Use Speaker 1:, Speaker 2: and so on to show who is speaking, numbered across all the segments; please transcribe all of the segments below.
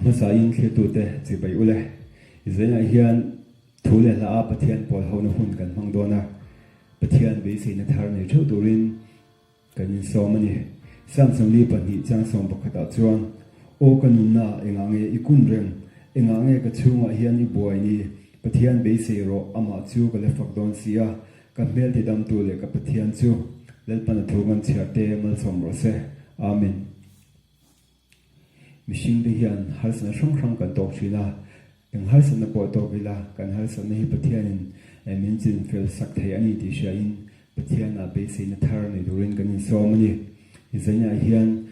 Speaker 1: hmasain thlirtute chibai ule. Zainah hian thu leh hla a Pathian pawl hona hun kan hmang dawn a, Pathian beiseina thar nei theuh turin kan insawm a ni. Psalm 42 chang 11 ah chuan, Aw ka nunna, engah nge i kun reng? Engah nge ka chhungah hian i buai ni? Pathian beisei rawh, amah chu ka la fak dawn si a, ka hmel tidamtu leh ka Pathian chu Lalpan a thu kan chhiar te malsawm rawh se. Amen. Mihringte hian harsatna hrang hrang kan tawk thin a, eng harsatna pawh tawk ila kan harsatna hi Pathianin min chin fel sak thei a ni tih hriain Pathianah beiseina thar nei turin kan insawm a ni. Zainah hian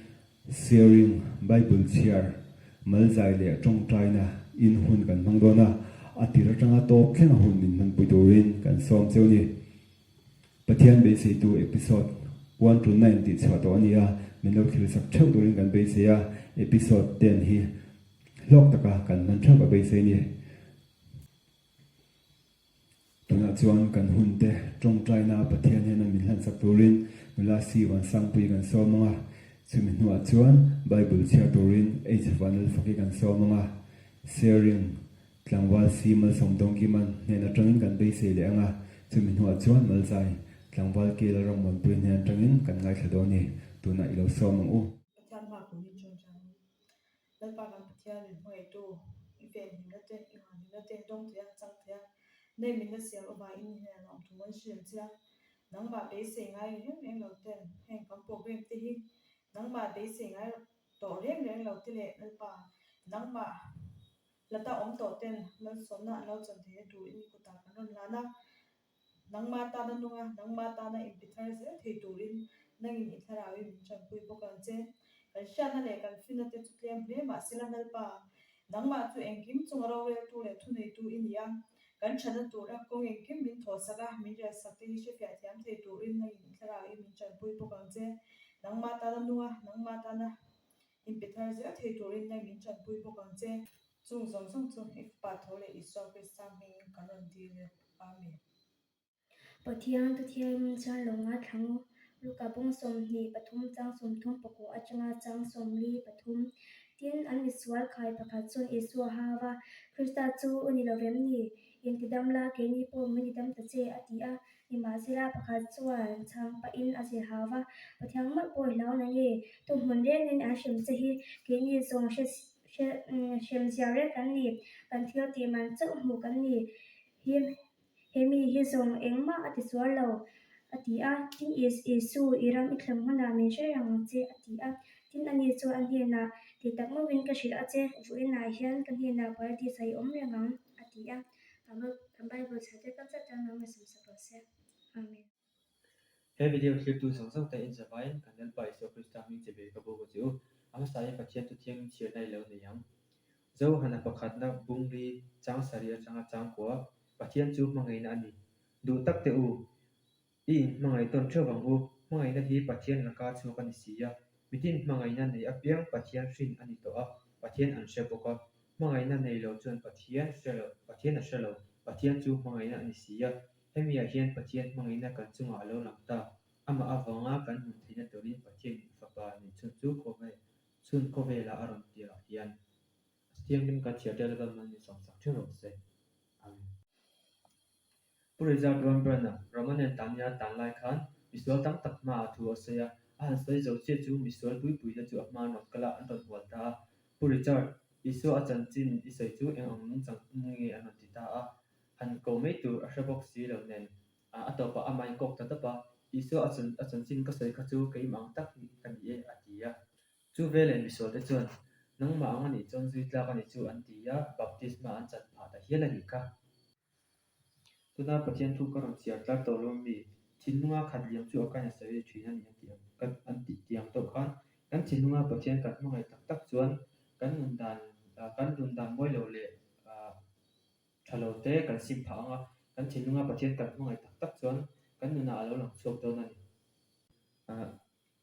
Speaker 1: sharing, Bible chhiar, malzai leh tawngtaina in hun kan hmang dawn a, a tir atanga tawp thlenga hun min hmanpui turin kan sawm cheu a ni. Pathian beiseitu episode 1 to 9 tih chhuah tawh a ni a, min lo thil sak theuh turin kan beisei a, episode 10 hi hlawk taka kan hman theuh ka beisei a ni. Tunah chuan kan hun te tawngtaina Pathian hian a min hlan sak turin nula Si Vansangpui kan sawm ang a, chumi hnuah chuan Bible chhiar turin H Vanlalfaki kan sawm ang a, sharing Tlangval si Malsawm Dawngkiman hnen atangin kan beisei leh ang a, chumi hnuah chuan Malzai Tlangval Kel Rammuanpui hnen atangin kan ngaithla dawn ni. Tunah i lo sawm ang u.
Speaker 2: Pathian hma kum hi chungchang Lalpa kan Pathian min hmangaihtu, i venhimna te, i nganhimna te dawng thei a, chang thei a, nei min la siam avangin i hnenah nuam thu an hrilh che a, nangmah beisei ngai reng reng lo ten heng kan program te hi nangmah beisei ngai tawh reng reng lo te leh Lalpa nangmah Lata awm tawh ten malsawmna an lo chan theihna turin i kutah kan rawn hlan a, nangma tana nunga, nangma tana inpe thar zel thei turin nangin i thlarauin min tanpui bawk ang che. Kan hriatna leh kan finna te chu tlem hle mah sela Lalpa, nangmah chu engkim chunga roreltu leh thuneitu i ni a, kan thatna tura kawng engkim min thawhsak a, min relsak te hi hrefiah thiam thei turin nangin i thlarauin min tanpui bawk ang che. Nangma tana nunga, nangma tana Inpe thar zel thei turin nai min tanpui bawk ang che. Chung zawng zawng chu i Fapa tho leh Isua Krista hmingin kan rawn dil e. Amen.
Speaker 3: Pathian Thuthiam chuan lo ngaithla u. Luka bawng 23 chang 34 atanga chang 43. Tin, an misual khai pakhat chuan Isua hau va, Krista chu u ni lo vem ni? Intidam la, keini pawh min tidam ta che, a ti a. Nimahsela, pakhat chuan chhang pahin a zir hau va, Pathian mawlh pawh i hlau na nge? Tu hmun rengin an hrem che hi keini zawng hre hrem zia reng kan ni, kan thil tih man chauh hmuh kan ni hi, he mi hi zawng engmah a ti sual lo, a ti a. Tin, Isu, i ram i thleng hmunah min hre reng ang che, a ti a. Tin, ani chuan a hnenah, Ti tak mauhin ka hrilh a che, vawiinah hian ka hnenah Paradis-ah i awm reng ang, a ti a. Kan Bible chhar te tak zet tan nangmah sawmsak rawh se. Amen.
Speaker 4: He video thlirtu zawng zawng te inzavain kan Lalpa Isua Krista hming che ve ka buk a che u. A hmasain Pathian chu thiangin chhiarna i lo nei ang. Zohana pakhatna bungli chang sarih atanga chang kua Pathian chu hmangaihna a ni. Duh tak teh u. I inhmangaih tawn theuh ang u. Hmangaihna hi Pathian laka chhuak a ni si a. Mitin hmangaihna nei apiang Pathian hrin a ni tawh a, Pathian an hre bawk a. Hmangaihna nei lo chuan Pathian hre lo, Pathian a hre lo. Pathian chu hmangaihna a ni si a. Hemiah hian Pathian hmangaihna kan chungah a lo lang ta. Amah avanga kan nun theihna turin Pathianin a Fapa neih chhun chu khawvel chhun khawvelah a rawn tirah hian Thianghlim kan chhiar tel atan man min sawmsak ṭhin rawh se. Amen. Pu Richard Wurmbrand-a Roman nen tania tan lai khan misual tam tak hmaah thu a sawi a, a han sawi zo chiah chu misual puipuite chu a hma an rawn kal a, an rawn hual ta a. Pu Richard, Isua a chanchin i sawi chu eng ang nungchang nge an rawn ti ta a, han ko mai tur a hre bawk si lo nen a tawpah amah in kawk ta tawp a, Isua a chanchin ka sawi kha chu keimah ang tak hi ka ni e a ti a. Chu veleh misualte chuan, Nangmah ang a nih chuan zui tlak a ni chu an ti a, baptisma an chan phah ta hial a nih kha. Tuna Pathian thu ka rawn chhiar tlar tawh lo mi, thinlunga khat liam chu a kain a sawi thin a ni an tih ang kan an tih tiang tawh khan kan thinlunga Pathian kan hmangaih tak tak chuan kan nun dan kan nun dan mawi lo leh tha lo te kan sim phah ang a, kan thinlunga Pathian kan hmangaih tak tak chuan kan nunah a lo lang chhuak dawn a ni.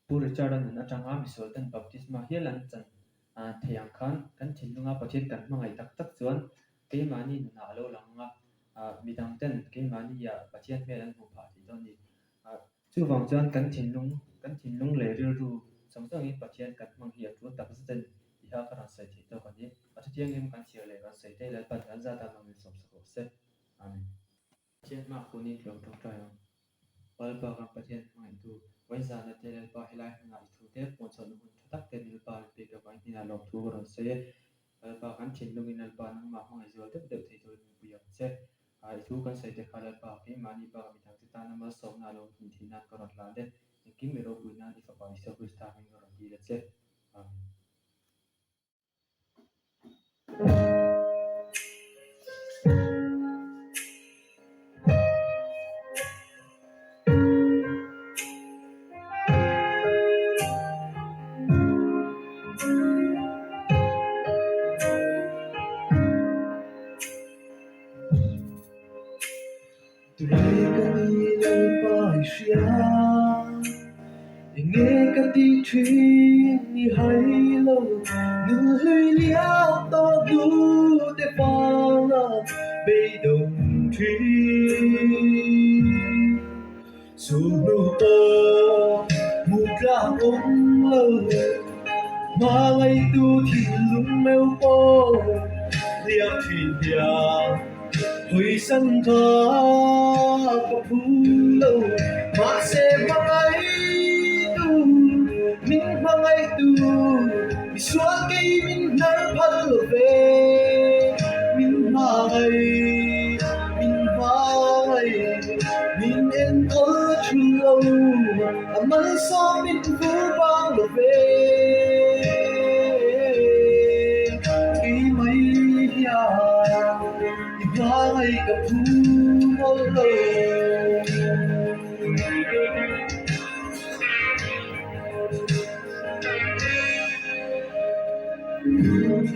Speaker 4: Pu Richard-a nun atanga misual ten baptisma hial an chan thei ang khan kan thinlunga Pathian kan hmangaih tak tak chuan keimahni nunah a lo lang ang a, midang ten keimahnia Pathian hmel an hmuh phah thei dawn a ni. Chuvang chuan kan thinlung kan thinlung leh rilru zawng zawngin Pathian kan hmang hi a tul tak zet a ni. Tiha ka rawn sawi theih tawk a ni. A thutiangim kan chhiar leh kan sawi te Lalpan kan zat a hmangin sawmsak rawh se. Amen. Pathian hma kunin tlawm tawngtai ang. Lalpa kan Pathian hmangaihtu, Vainzana te Lalpa helai hmunah i thute puan chhuahna hun tha tak te Lalpa min pek avangin hnenah lawmthu ka rawn sawi e. Lalpa kan thinlungin Lalpa nangmah hmangaih zual deuh deuh thei turin min pui ang che. I thu kan sawi te kha Lalpa keimahni bakah midangte tana malsawmna a lo nih theih nan ka rawn hlan e. Engkim i ropui nan i Fapa Isua Krista hming ka rawn dil a che. Amen.
Speaker 5: Tunge ka ni Lalpa i hria, enge ka tih thin i hai lo, nun hlui liam tawh hnute fanga beidawng thin. Sulhnu pawh hmuh tlak awm lo, hmangaihtu thinlung meuh pawh hliam thin hian hawisan kha ka phu lo. Mahse hmangaihtu, min hmangaihtu, misual kei min hnar phal lo ve, min hmangaih, min hmangaih. Min enkawl thu lo, a malsawm min vur bang lo ve. Kei mai hian i hmangaih ka phu mawlh lo.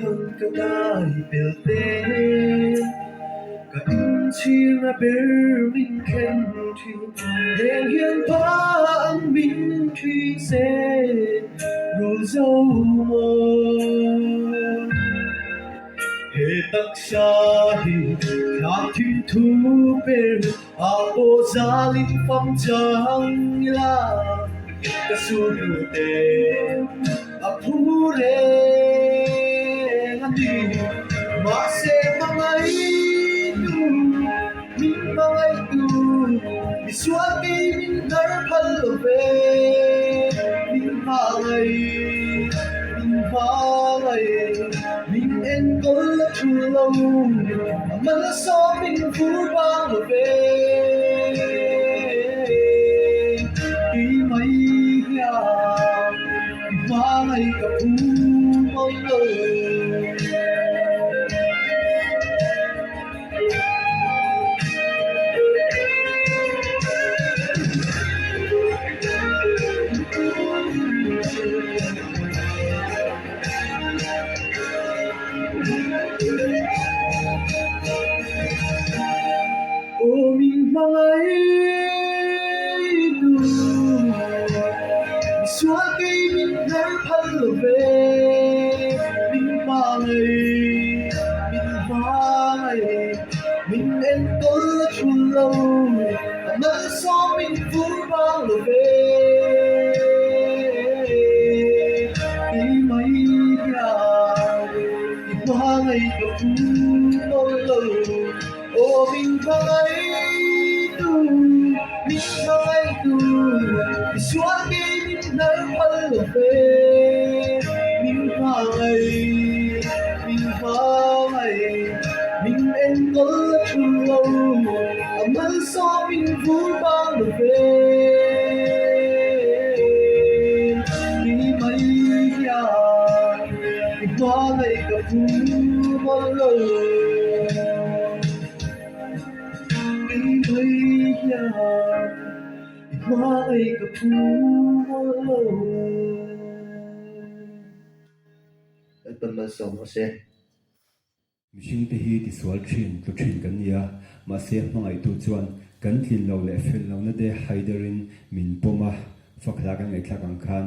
Speaker 5: Thang ka dai pel te. Ka inchhirna ber min khen thin, heng hian pa ang min thin se rul zo maw. He taksa hi thlak thim thu ber a pawh zalin fam chang ila ka sulhnu te a phu reng a ni. Mahse hmangaihtu, min hmangaihtu, misual kei min hnar phal lo ve. Min hmangaih, min hmangaih, min enkawl a thu lo, a malsawm min vur bang lo ve. Kei mai hian. I hmangaih ka phu mawlh lo. Aw min hmangaih tu. Misual kei min hnar phal lo ve, min hmangaih, min hmangaih, min enkawl a thul lo, a malsawm min vur bang lo ve. I mai hian i hmangaih ka phu mawlh lo. Aw min hmangaihtu, min hmangaihtu, misual kei min hnar phal lo ve. Min hmangaih, min hmangaih, min enkawl a thu lo, a malsawm min vur bang lo ve. Ni mai hian i hmangaih ka phu mawlh lo. Kei mai hian i hmangaih ka phu mawlh lo.
Speaker 6: Lalpan malsawm rawh se.
Speaker 1: Mihringte hi tisual thin, tlu thin kan ni a, mahse hmangaihtu chuan kan tlin lo leh fel lohna te haiderin min pawm a, fak hla kan ngaihthlak ang khan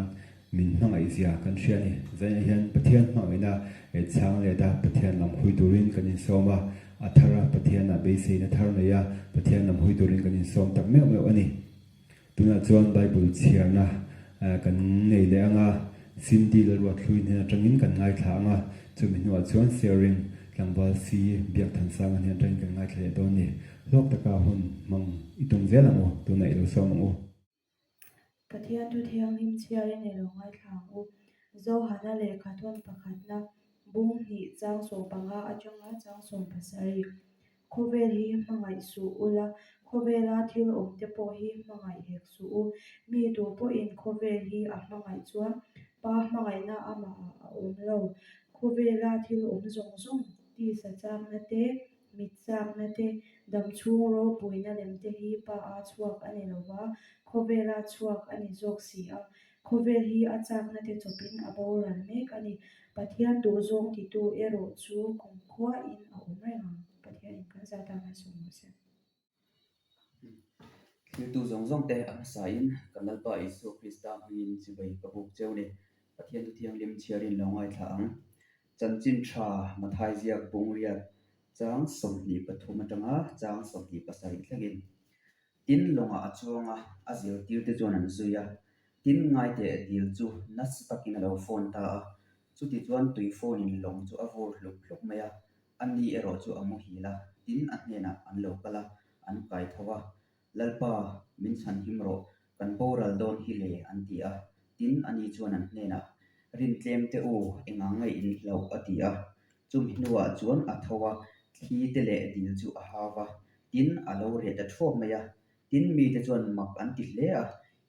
Speaker 1: Min hmangaih zia kan hria a ni. Zainah hian Pathian hmangaihna eh chhang let a, Pathian lam hui turin kan insawm a, a thar a, Pathianah beiseina thar nei a, Pathian lam hui turin kan insawm tak meuh meuh a ni. Tunah chuan Bible chhiarna kan nei leh ang a. Cindy Lalruathlui hnen atangin kan ngaithla ang a, chumi hnuah chuan Sharing tlangval si Biakthansanga hnen atangin kan ngaithla leh dawn ni. Hlawk taka hun hmang i tum zel ang u, tunah i lo sawm ang u.
Speaker 2: Pathian thu thianghlim chhiarin i lo ngaithla ang u. Zohana lehkhathawn pakhatna bung hnih chang 15 atanga chang 17. Khawvel hi hmangaih suh ula, khawvela thil awm te pawh hi hmangaih hek suh u. Mi tu pawhin khawvel hi a hmangaih chuan Pa hmangaihna amahah a awm lo. Khawvela thil awm zawng zawng tisa chakna te, mit chakna te, damchhung ropuina lem te hi Pa a chhuak a ni lova, khawvela chhuak a ni zawk si a. Khawvel hi a chakna te chawpin a boral mek a ni. Pathian duhzawng titu erawh chu kumkhuain a awm reng ang. Pathianin kan zat a ngaihsawm rawh se.
Speaker 7: Thiltu zawng zawng te a hmasain kan Lalpa Isua Krista hmingin chibai ka buk cheu ni. Pathian thu thianghlim chhiarin lo ngaithla ang. Chanchin tha Mathai ziak bungriat chang 23 atanga chang 27 thlengin Tin lawngah a chuang a, a zirtirte chuan an zui a. Tin ngaiteh dil chu nasa takin a lo phone ta a. Chuti chuan tui phone in lawng chu a vur hlup hlup mai a, a ni erawh chu a muhil a. Tin a hnenah an lo kal a, an kai tho a. Lalpa, min chhan him rawh, kan boral dawn hi le, an ti a. Tin ani chuan an hnenah, Rintlem te u, engah nge in hlauh? a ti a. Chumi hnuah chuan a tho a, thli te leh dil chu a hau va, tin a lo reh ta thuak mai a. Tin mite chuan mak an ti hle a,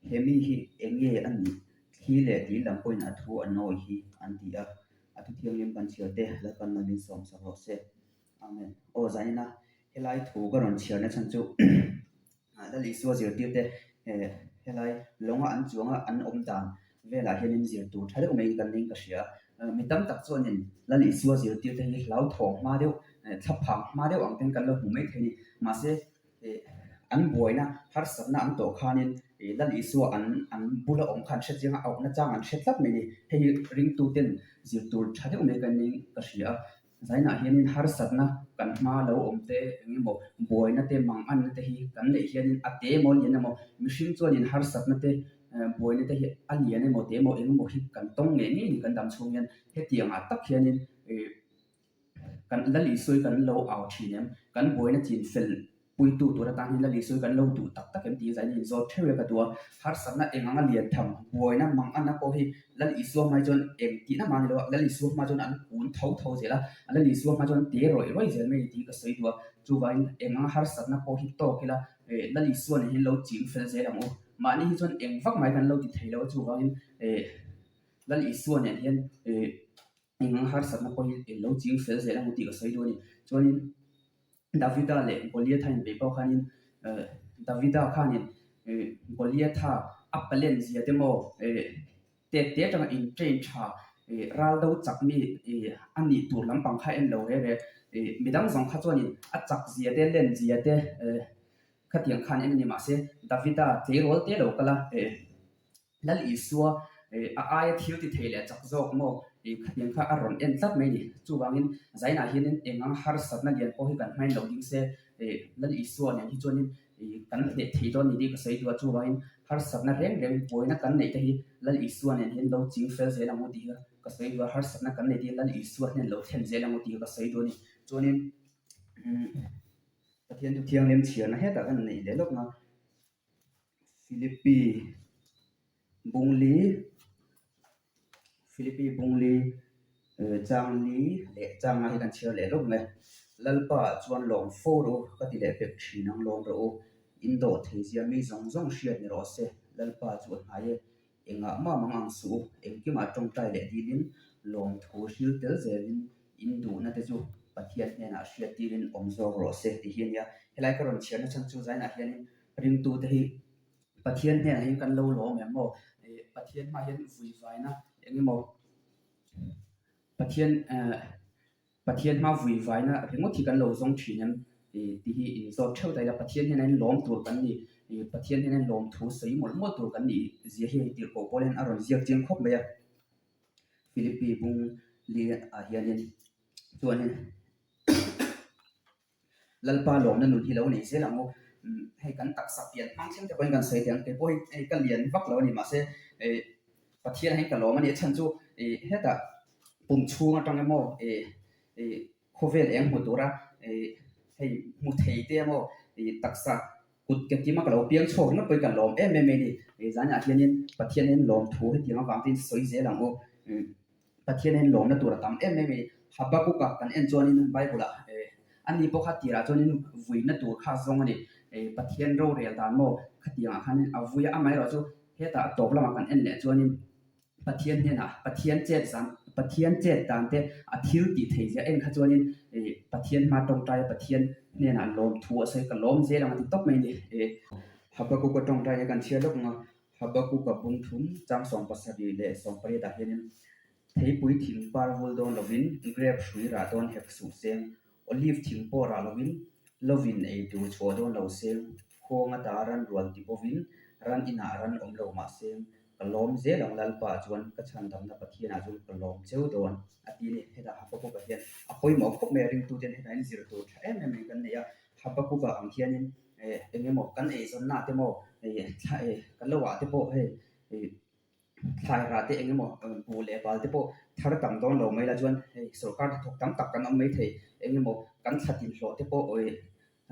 Speaker 7: He mi hi eng nge a nih? Thli leh dil lam pawhin a thu a nawi hi an ti a. A thu thianghlim kan chhiar te Lalpan mal min sawm sak rawh se. Amen. Aw zanin a helai thu ka rawn chhiarna chhan chu Lal Isua zirtirte helai lawnga an chuanga an awm dan velah hianin zir tur tha deuh mai kan ning ka hria a. Mi tam tak chuanin Lal Isua zirtirte hi hlauthawng hma deuh, thlaphang hma deuh ang ten kan lo hmu mai thei a ni. Mahse, an buaina harsatna an tawh khanin Lal Isua an an bula awm kha an hre chiang a, auhna chang an hre tlat mai a ni. Hei hi ringtuten zir tur tha deuh mai kan ning ka hria a. Zainah hianin harsatna kan hma lo awm te eng emaw buaina te manganna te hi kan neih hianin a te emaw a lian emaw mihring chuanin harsatna te buaina te hi a lian emaw te emaw eng emaw hi kan tawng ngei ngei a ni kan dam chhung hian hetiangah tak hianin ih kan Lal Isua hi kan lo au thin em kan buaina chin fel Puitu tur atan hian Lal Isua hi kan lo duh tak tak em tih zain in zawt theuh e ka duh a. Harsatna eng anga lian tham, buaina mang anna pawh hi Lal Isua hmai chuan eng tihna mah a ni lo a, Lal Isua hma chuan an kun tho tho zel a, Lal Isua hma chuan te rawih rawih zel mai tih ka sawi duh a. Chuvangin eng anga harsatna pawh hi tawk ila Lal Isua nen hian lo ching fel zel ang u. Mahni hi chuan eng vak mai kan lo ti thei lo a, chuvangin Lal Isua nen hian eng anga harsatna pawh hi lo ching fel zel ang u tih ka sawi duh a ni. Chuanin. Davida leh Goliatha inbeih pawh khanin Davida khanin Goliatha a palen zia te maw tet te atanga in train tha ral do chak mi a nih tur lampang kha en lo reh reh midang zawng kha chuanin a chak zia te len zia te khatiang khan en a ni mahse Davida tleirawl te lo kal a. Lal Isua a aia thil ti thei leh chak zawk maw khatiang kha a rawn en tlat mai a ni. Chuvangin zainah hianin eng anga harsatna lian pawh hi kan hmain lo ding se Lal Isua nen hi chuanin kan hneh thei dawn ni tih ka sawi duh a. Chuvangin harsatna reng reng buaina kan neih te hi Lal Isua nen hian lo ching fel zel ang u tih kha ka sawi duh a. Harsatna kan neih te hi Lal Isua hnen lo thlen zel ang u tih kha ka sawi duh a ni. Chuanin Pathian chu thianghlim chhiarna hetah kan neih leh lawk nga. Philippi Bungli Philippi Bungli Changli leh Changa hi kan chhiar leh lawk mai. Lalpa ah chuan lawm fo rawh u ka ti leh pek thin ang lawm rawh u. In dawh thei zia mi zawng zawng hriat ni rawh se. Lalpa chu a hnai e. Engah mah mang ang suh u, engkimah tawngtai leh dilin lawmthu hril tel zelin in duhna te chu Pathian hnenah hriat tirin awm zawk rawh se tih hi a nia. Helai ka rawn chhiarna chhan chu zainah hianin ringtute hi Pathian hnenah hian kan lo lawm em maw? Pathian hmaah hian vuivaina eng emaw Pathian eh Pathian hma vui vaina ringawt hi kan lo zawng thin em tih hi in zawt theuh ta ila Pathian hian a in lawm tur kan ni Pathian hian a in lawm thu sawi mawlh mawlh tur kan nih zia hi hei tirhkoh pawl hian a rawn ziak chiang khawp mai a Philippi bung li ah hianin chuanin Lalpa lawmna nun hi lo nei zel ang u. Hei kan taksa pian hmang thleng te pawhin kan sawi thei ang. Kei pawh hi hei ka lian vak lo a ni mahse ih Pathian ah hian ka lawm a ni. A chhan chu ih hetah pum chhung atang emaw ih ih khawvel eng hmu tura ih hei hmu thei te emaw ih taksa kut ke kima ka lo piang chhuak ringawt pawhin ka lawm em em mai a ni. Ih zanah hianin Pathian hian lawmthu hetiang avang te in sawi zel ang u. Pathian hian lawmna tur a tam em em a ni. Habakkuk-a kan en chuanin Bible-ah eh ani pawh kha tirah chuanin vuina tur kha a zawng a ni. Eh Pathian rorel dan maw khatiangah khanin a vui a, amaherawhchu hetah a tawp lamah kan en leh chuanin Pathian hnenah Pathian chet zan Pathian chet dan te a thil tih thei zia en kha chuanin eh Pathian hma tawngtai a Pathian hnenah lawmthu a sawi ka lawm zel ang a ti tawp mai a ni. Eh Habakkuk-a tawngtai hi kan chhiar lawk ang a. Habakkuk-a bung thum chang 70 leh 18 ah hianin Theipui thing par vul dawn lovin grep hrui rah dawn hek suh seng, olive thing pawh rah lovin lovin ei tur chhuah dawn lo seng, khuang ata ran rual ti bawvin ran inah ran awm lo mah seng, ka lawm zel ang Lalpa chuan ka chhandamna Pathianah chuan ka lawm cheu dawn a ti a ni. Hetah Habakkuk-a hian a pawimawh khawp mai a, ringtuten hetah hian zir tur tha em em mai kan nei a, Habakkuk-a ang hianin Eh eng emaw kan eizawnna te maw eh thla eh kan lo ah te pawh hei ih thlai rah te eng emaw buh leh bal te pawh thar tam dawn lo mai la chuan hei sorkar hnathawk tam tak kan awm mai thei eng emaw kan thla tin hlawh te pawh awi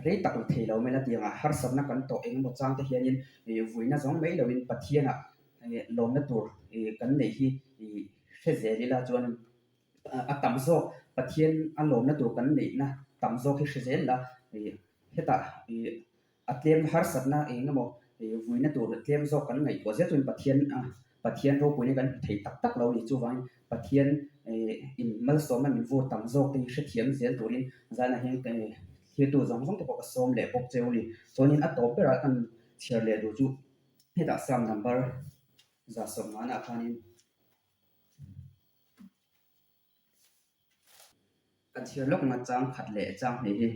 Speaker 7: rei tak la thei lo mai la tiang ah harsatna kan tawh eng emaw chang te hianin ih vuina zawng mai loin Pathianah eh lawmna tur ih kan neih hi ih hre zel ila chuan. A tam zawk Pathian a lawmna tur kan neihna tam zawk hi hre zel la ih hetah ih a tlem harsatna eng emaw ih vuina tur tlem zawk kan ngaihtuah zel chuan Pathian a Pathian ropuina kan hmu thei tak tak lo a ni. Chuvangin Pathian ih in malsawmna min vur tam zawk te hi hrethiam zel turin zanah hian thirtu zawng zawng te pawh ka sawm leh bawk cheu a ni. Chuanin a tawp berah kan chhiar leh duh chu hetah Psalm number 150 ah khanin. Kan chhiar lawk nga chang khat leh chang hnih hi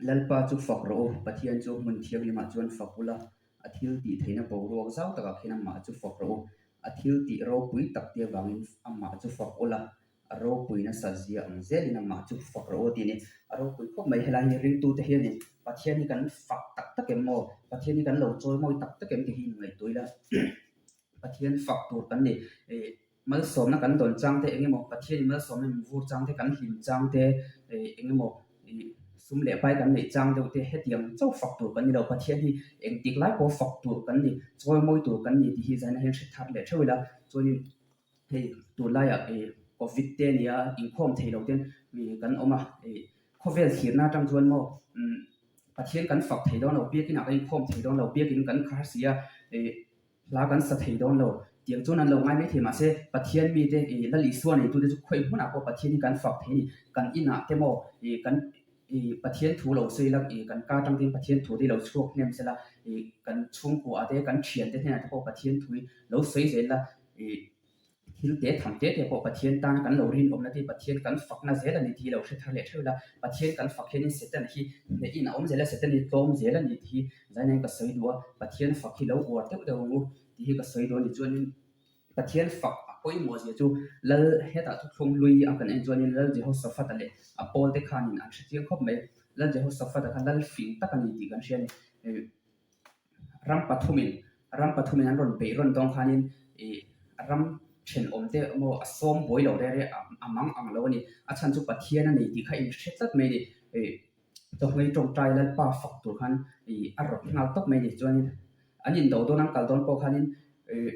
Speaker 7: Lalpa chu fak rawh u, Pathian chu hmun thianghlimah chuan fak ula, a thil tih theihna boruak zau takah khian amah chu fak rawh u, a thil tih ropui tak te avangin amah chu fak ula, a ropui nasa zia ang zelin amah chu fak rawh u a ti a ni. A ropui khawp mai helai hi ringtute hianin Pathian hi kan fak tak tak em maw? Pathian hi kan lo chawimawi tak tak em tih hi inngaihtuah ila. Pathian fak tur kan ni. Ih malsawmna kan dawn chang te eng emaw Pathianin malsawmna min vur chang te kan hlim chang te ih eng emaw ih sum leh pai kan neih chang deuh te hetiang chauh fak tur kan ni lo. Pathian hi engtik lai pawh fak tur kan ni, chawimawi tur kan ni tih hi zaina hian hre thar leh theuh ila. Chuanin hei tunlaiah ih covid te a nia inkhawm thei lo ten ih kan awm a ih khawvel thlirna atang chuan maw umm Pathian kan fak thei dawn lo, biakinah kan inkhawm thei dawn lo, biakin kan khar si a ih Hla kan sa thei dawn lo. Tiang chuan an lo ngai mai thei mahse Pathian mite ih Lal Isua neitute chu khawi hmunah pawh Pathian hi kan fak thei a ni. Kan inah te maw ih kan ih Pathian thu lo sawi la ih kan kar atang te Pathian thu te hi lo chhuak hnem sela ih kan chhungkua te kan thiante hnenah te pawh Pathian thu hi lo sawi zel la ih Thil te tham te te pawh Pathian tana kan lo rinawmna te Pathian kan fakna zel a ni tih hi lo hre thar leh theuh ila, Pathian kan fak hianin Satan hi hnehin a awm zel a, Satan hi tlawm zel a ni tih hi zainain ka sawi duh a, Pathian fak hi lo uar deuh deuh ang u tih hi ka sawi duh a ni. Chuanin Pathian fak a pawimawh zia chu Lal hetah thuthlung hlui a kan en chuanin Lal Jehoshaphat-a leh a pawlte khanin an hre chiang khawp mai. Lal Jehoshaphat-a kha Lal fing tak a ni tih kan hria a ni. Ram pathumin ram pathumin an rawn beih rawn dawng khanin ih ram thenawm te emaw a sawm buai lo reng reng a mang ang lo a ni. A chhan chu Pathian a nei tih kha inhre tlat mai a ni. Ih chawhmei tawngtai Lalpa fak tur khan ih a rawt nghal tawp mai a ni. Chuanin an indo dawn an kal dawn pawh khanin ih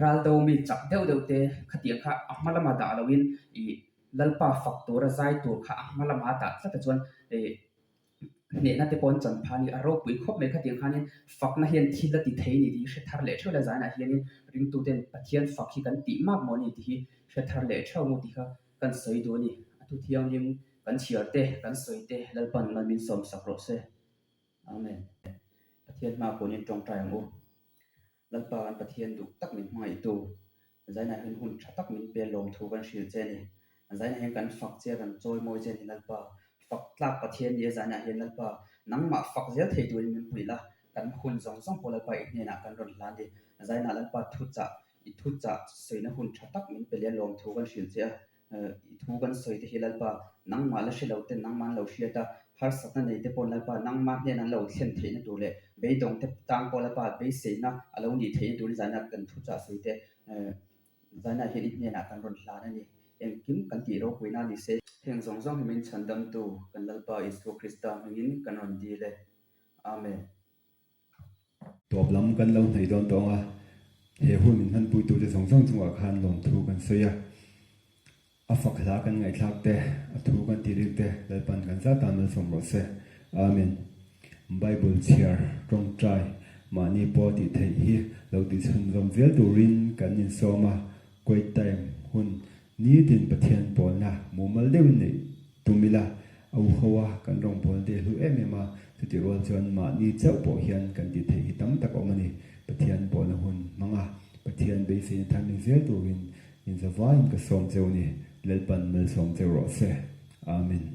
Speaker 7: ral do mi chak deuh deuh te khatiang kha a hma lama dah loin ih Lalpa fak tura zai tur kha a hma lama dah tlat a chuan ih Hnehna te pawh an chan phah a ni. A ropui khawp mai khatiang khanin fakna hian thil a ti thei a ni tih hi hre thar leh theuh ila zainah hianin ringtuten Pathian fak hi kan tih mak maw a ni tih hi hre thar leh theuh ang u tih kha kan sawi duh a ni. A thu thianghlim kan chhiar te, kan sawi te Lalpan mal min sawm sak rawh se. Amen. Pathian hma kunin tawngtai ang u. Lalpa kan Pathian duh tak min hmangaihtu, Zainah hian hun tha tak min pe lawmthu kan hrilh che a ni. Zainah hian kan fak che a, kan chawi mawi che a ni Lalpa. Fak tlak Pathian ni a Zainah hian Lalpa nangmah fak zel thei turin min puih la, kan hun zawng zawng pawh Lalpa i hnenah kan rawn hlan ni. Zainah Lalpa thuchah, i thuchah sawina hun tha tak min pe leh a lawmthu kan hrilh che a. I thu kan sawi te hi Lalpa nangmah la hre lo ten nangmah an lo hriat a. Harsatna nei te pawh Lalpa nangmah hnen an lo thlen theihna tur leh beidawng te tan pawh Lalpa beiseina a lo nih theihna turin zaina kan thuchah sawi te zaina hian i hnenah kan rawn hlan a ni. Engkim kan tih ropuina a ni se. Heng zawng zawng hi min chhandamtu kan Lalpa Isua Krista hmingin kan rawn dil e. Amen.
Speaker 1: Tawp lam kan lo hnaih dawn tawh ang a, he hun min hmanpuitute zawng zawng chungah khan lawmthu kan sawi a. A fak hla kan ngaihthlak te, a thu kan tih rik te Lalpan kan zat tan malsawm rawh se. Amen. Bible chhiar tawngtai mahni pawh tih theih hi lo tih chhunzawm zel turin kan insawm a, quiet time hun nitin Pathian pawlna mumal deuhin neih tum ila, a u ho a, kan rawngbawlna te hlu em em a, chutih rual chuan mahni chauh pawh hian kan tih theih hi tam tak a awm a ni. Pathian pawlna hun hmang a, Pathian beiseina thar ni zel turin inzavaiin ka sawm cheu a ni. Lalpan malsawm cheu rawh se. Amen.